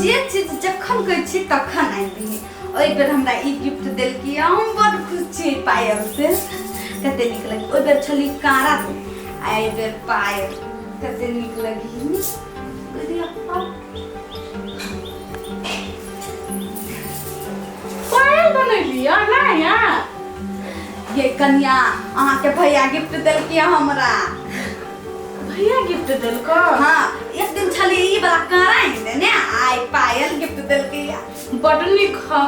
जे चीज जखन कहै छी तखन आनि दिही। ओहि बेर हमरा ई गिफ्ट देलकी, हम बड खुश छी एहि पायल से। कते नीक लगी। ओहि बेर छली कारा आ एहि बेर पायल, कते नीक लगी। पायल बनेलियै नया? ये कन्या, अहाँके भैया गिफ्ट देलकी हमरा। भैया गिफ्ट देलको? हाँ, एक दिन छली ई वाला कारा आनि देने, आइ पायल गिफ्ट देलकी। बड नीक ह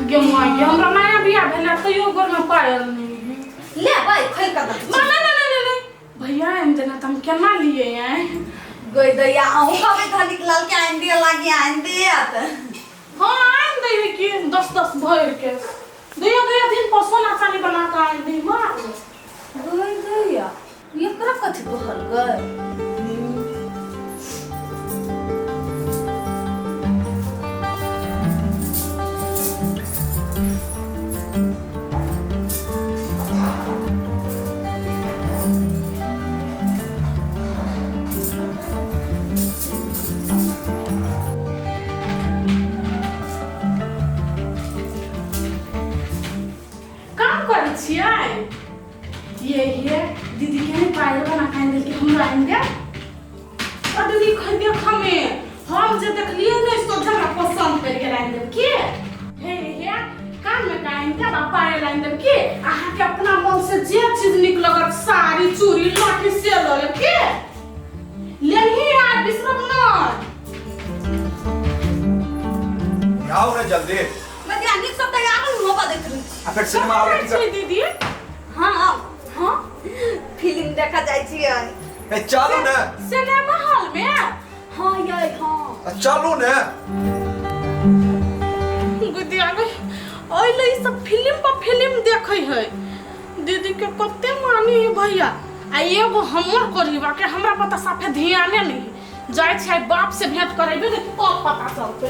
गे माय गे, हमरा नया बियाह भेलै तैयो गोर में पायल नहीं। ले भाई, खोल कऽ दऽ। ना ना ना ना ना, भैया आनि देना तऽ हम केना लिए आए? गोई दैया, अहूँ कहबै धनिक लाल के आनि दिअ लागी, आनि दियत। हाँ, आनि दै है कि दस दस भरि के दैया दैया दिन पर सोना चानी बना कऽ आनि दै मार। गोई दैया, एकरा कथी कहल गए? काम करै छियै? ये दीदी के नहीं पायल बना के आनि देलकै, हमरा आनि दे। बड्ड नीक है देखऽ में। हम जे देखलियै ने सोझा, हमरा पसंद पड़ि गेल। आनि देब के? हे हे, कान में का आनि देब आ पायल आनि देब के? अहाँके अपना मन से जे चीज नीक लगत, साड़ी, चूड़ी, लहठी, से लऽ लेब के? लेलही आ बिसरब नहि। आओ ना जल्दी। मैं नीक सब तैयार हो बदैत रहै छी। आ फेर सिनेमा हॉल कतऽ जाइ छियै दीदी? हाँ हाँ, फिल्म देखा जाइ छियै। ए चलू ने। सिनेमा हॉल में? हाँ यै, हाँ। आ चलू ने। गुदिया गई, ओहि ले ई सब फिल्म पर फिल्म देखै है। दीदी के कते मानी है भैया, आ एगो हमर करीबा के हमरा पता साफे ध्याने नहीं है। जाइ छै बाप से भेंट करेबे ने तब पता चलते।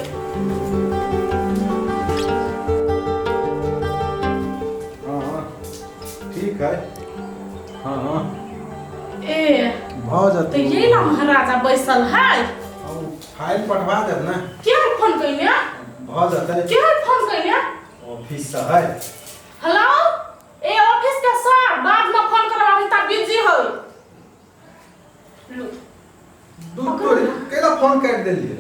हाँ हाँ, ठीक है, हाँ हाँ। ए भऽ जेतै। तऽ यही ला महाराजा बैसल है। ओ फाइल पठवा देब ने। के फोन कइने? भऽ जेतै। के फोन कइने? ऑफिस से है। हेलो, ए ऑफिस के सर, बाद में फोन करब, अभी तक बिजी हो। लू। दूध तोरी केला फोन काटि देलियै?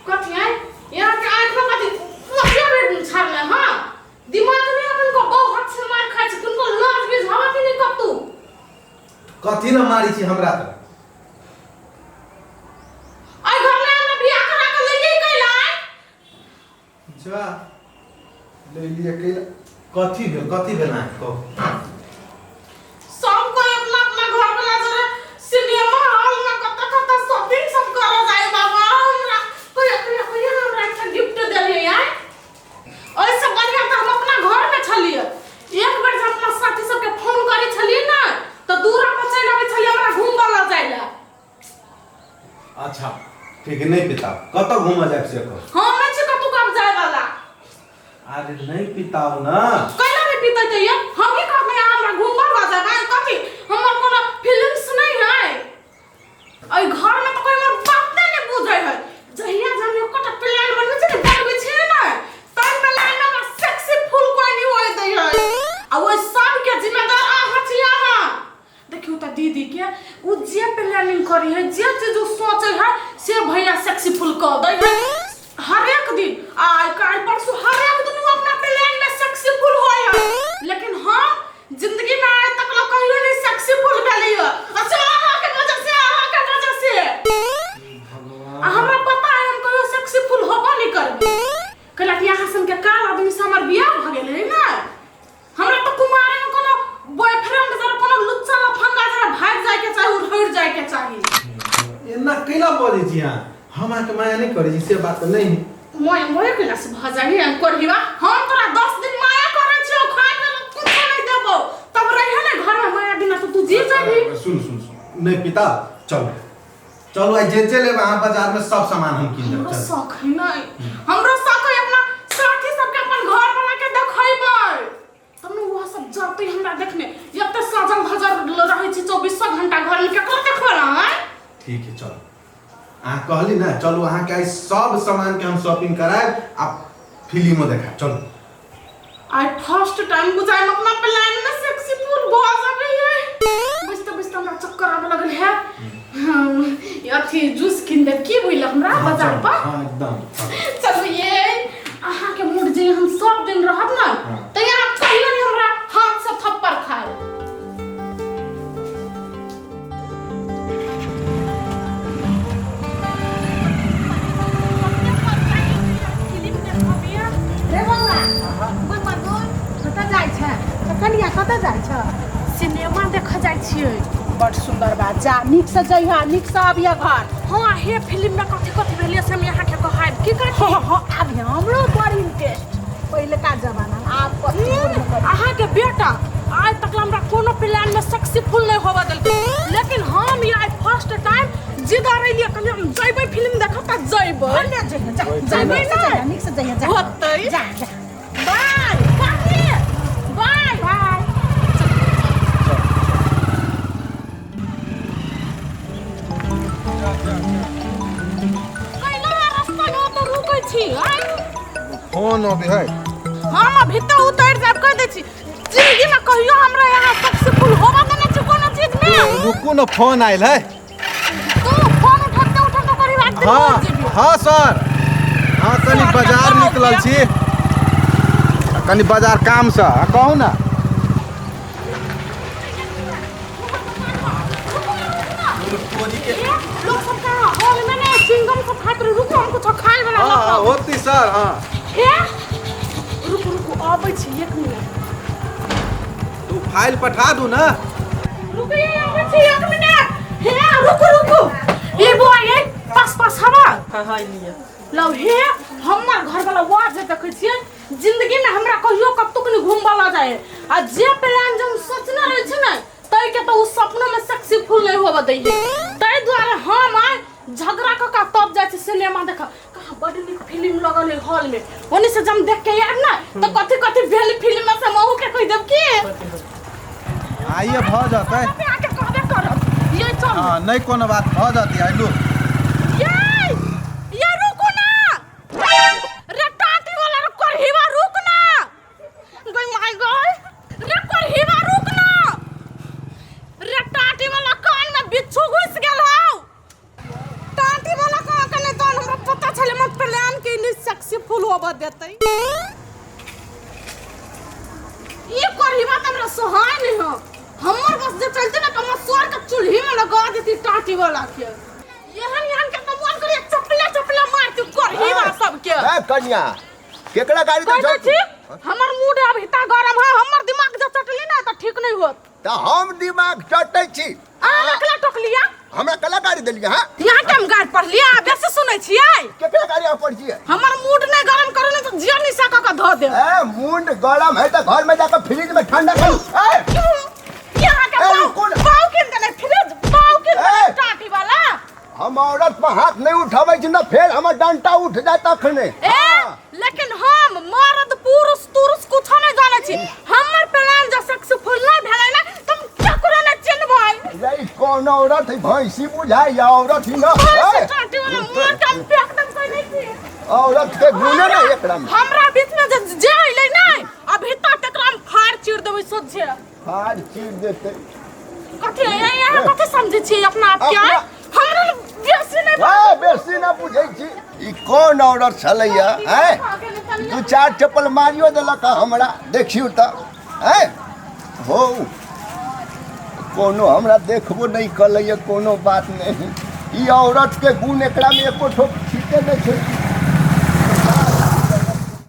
कथी है यहाँ के आँख में कथी मोतिया भी छाड़ने? हाँ, दिमाग में अपन को बहुत हाथ से मार खाइ छै, तुमको लाज भी हवा कि नहीं कतू? कथी ला मारी छी हमरा तऽ? आई घर में हमरा बियाह करा के लइए कैला? जा ले लिए कैला? कथी भेल, कथी भेल अहाँके कहू? सब कोई अपना अपना घर वाला जरे सिनेमा हॉल में कत कत शॉपिंग सब करे जाए बाबा। हमरा कोई कोई कोई हमरा एकटा गिफ्ट देलिए यार। ओहिसँ बढ़िया तऽ हम अपना घर में छलिए। एक बेर जे अपना साथी सबके फोन करै छलिए ने तऽ दूरा पर चलि अबै छलिए हमरा घूमबऽ लऽ जाय लए। अच्छा ठीक है, नहीं पिता, कतऽ घूमऽ जायब से कहू? हम नहि छी कतौ कब जाय वाला। अरे नहीं पिताओ ना। कैला नहि पीतै तऽ ये हम की कहबै? अहाँ हमरा घूमबऽ लऽ जायब आइ? कथी हमर कोनो फिल्म्स नहि है? एहि घर में तऽ कोई हमर बाते नहि बुझै है। जहिया जे हम एकोटा प्लान बनबै छियै ने, बनबै छियै ने, तै प्लान में हमरा सक्सेसफुल कोई नहि होय दै है। आ ओहि सबके जिम्मेदार अहाँ छी। अहाँ देखियौ तऽ दीदी के, ओ जे प्लानिंग करी है, जे चीज ओ सोचे है, से भैया सक्सेसफुल कऽ दै है। हरेक दिन, आइ काल्हि परसू, हरेक दिन ओ अपना प्लान में सक्सेसफुल होय है, लेकिन हम जिंदगी में आइ तक ला कहियो नहीं सक्सेसफुल भेली है। अच्छा, अहाँके वजह से, अहाँके वजह से। आ हमरा पता है, हम कहियो सक्सेसफुल होबो नहीं करबै, कैला कि अहाँ सन के काल आदमी से हमर बियाह भऽ गेल है ने। हमरा तऽ कुमारे में कोनो बॉयफ्रेंड जरा, कोनो लुच्चा लफंगा जरा भागि जाय के चाही, उधर जाय के चाही। एना कैला बजै छी अहाँ? हम अहाँके माया नहि करै छी से बात तऽ नहि है। मोय मोय कैला से भऽ जाही हम करहिबा? हम तोरा 10 दिन माया करै छियौ, खाय के कुछो नहीं देबौ, तब रहिहे ने घर में। माया बिना तो तू जी जाबी। सुन सुन सुन, नहि पिता, चलू चलू, आइ जे जे लेब अहाँ बाजार में सब सामान हम कीन लेब। हमरो चलू। शौक है नहीं, हमरो शौक है अपना साथी सबके, अपन घर वाला के देखैबै तब ने वह सब जतै हमरा देखने। एक तऽ सजल धजल रहै छी चौबीसो घंटा घर में, केकरो देखबै ना? ठीक है, चलो। अहाँ कहली ने चलू अहाँके आइ सब सामानके हम शॉपिंग करायब आ फिल्मो देखायब चलू। आई फर्स्ट टाइम बुझाइ हम अपना प्लान में सक्सेसफुल भ जाबै है। बुझते बुझते हमरा चक्कर आबे लगल है। हम, अथी जूस किन देब की बुझल हमरा हाँ, बाजार चलू, पर। हाँ एकदम। चलू ये अहाँ के मूड जे हम सब दिन रहब ना हाँ। त यहाँ कहियो नहीं हमरा हाथ से थप्पड़ खाए। रे बौआ गुड मॉर्निंग। कतऽ जाइ छै कनिया, कतऽ जाइ छै? सिनेमा देखऽ जाइ छियै। बड सुन्दर बात, जा नीकसँ जइह, नीकसँ अबिह घर। हाँ हे फिल्म में कथी कथी भेलै से हम यहाँ के कहब की कथी। हाँ हाँ आबिह, हमरो बड़ इंटरेस्ट। पहिलका जमाना आब कथी। अहाँ के बेटा आज तक हमरा कोनो प्लान में सक्सेसफुल नहीं होवा देलकै, लेकिन हम ये फर्स्ट टाइम जिद रहियै कहलियै हम जइबै फिल्म देखऽ त जइबै। ने जइह, जा जइबै ने। नीकसँ जइह, जा होतै। जा जा। बाय काकी, बाय बाय। कैला रास्ता में तो रुकै छी आइ? फोन अबै है। हम अभी तो उतर जाब कह दै छी, जिंदगी में कहियो हमरा यहाँ सक्सेसफुल होवा देने छी कोनो चीज में। रुकू ने, फोन आयल है। तू फोन उठाते उठाते करीब आठ दिन हाँ हो जेबी। हाँ सर, हाँ कनी सर, बाजार कहाँ निकलल हो छी, कनी बाजार कामसँ। हाँ, कहू ने। ए, लोग सब का हॉल में ने चिंगम सब खाइत रहे, रुको हम कुछ खाए वाला हाँ हाँ लऽ कऽ। होती सर। हाँ हे रुकू रुकू आबै छी एक मिनट। तू फाइल पठा दू ना। रुकू ये आबै छी एक मिनट। हे रुकू रुकू ये बुआ ये पास पास हवा। हाँ हाँ लिअ। लव हे हमर घर वाला वाज जे देखै छियै जिंदगी में हमरा कहियो कतुक नहीं घूमबा ल जाए, आ जे प्लान जब सोचने रहै छै ने तै के तो उ सपनो में सक्सेसफुल नहीं होबे दै है। तै दुआरे हम आइ झगड़ा क के तब जाइ छी सिनेमा देख। कहाँ बड नीक फिल्म लगल है हॉल में, ओनी से जब देख के आयब ना तो कथी कथी भेल फिल्म में से हम अहूँ के कहि देब की आइए भऽ जेतै। आके कहबे करब ये चल। हाँ नहीं कोनो बात, भऽ जेतै आइलू। ये ये रुको ना रे टाटी वाला रे करहीवा रुक ना, गई my God रे करहीवा रुक ना रे टाटी वाला कान में बिच्छू घुस गेल हौ। टाटी वाला कहाँ के नहीं तहन हमरा पता छलै मत प्लान के नहीं सक्सेसफुल होबऽ देतै। ई करहीवा त हमरा सोहाय नहीं हो, हमर बस जे चलते ना त हम स्वर के चूल्ही में लगा देती टाटी वाला के। एहन एहन के त मन करिए चपले चपले मारती करहीवा सबके। ए कन्या केकरा गाड़ी कह दे दै छी हमर मूड अभी ता गरम है, हमर दिमाग जब चटली ना त ठीक नहीं होत। त हम दिमाग चटै छी। आ रखला टोकलिया हमरा कला गाड़ी देलियै हां? यहाँ के हम गाड़ी पढ़लिया बेसी सुनै छियै। केकरा गाड़ी आप पढ़ छियै? हमर मूड नहीं गरम करू नहीं तो जिया निशा क के धऽ देब। ए मूड गरम है त घर में जाकर फ्रिज में ठंडा करू। ए यहाँ के ए, पाव रुको ना। पाव किन देने फ्रिज पाव किन देने ए। टाटी वाला। हम औरत पर हाथ नहीं उठाबै छी ना फेर हमर डंटा उठ जाए तखने। ए लेकिन हम मर्द पुरुष तुरुष कुछ नहीं जानै छी, हमर प्लान जे सक्सेसफुल नहीं भेलै ना तुम केकरो नहीं चिन्हबै। रे कौन औरत है, भैंसी बुझाइ या औरत ही ना। भैंसी ए, टाटी वाला मोर के हम फेंक देम कोई नहीं छी। औरत के गुने ना एकरा में। हमरा बीच में जे जे अइलै नहीं अभी तक एकरा हम फाड़ चीर देबै सोझे। फाड़ चीर देतै। कथी है यहाँ कथी समझै छी अपना आप के? हमरा बेसी नहीं ए बेसी ना बुझै छी ई कौन औरत छलैया हैं? दू चार चप्पल मारियो देलक हमरा, देखियौ त हैं हो कोनो हमरा देखबो नहीं कलैया, कोनो बात नहीं। ई औरत के गुण एकरा में एको ठोप ठीके नहीं छै।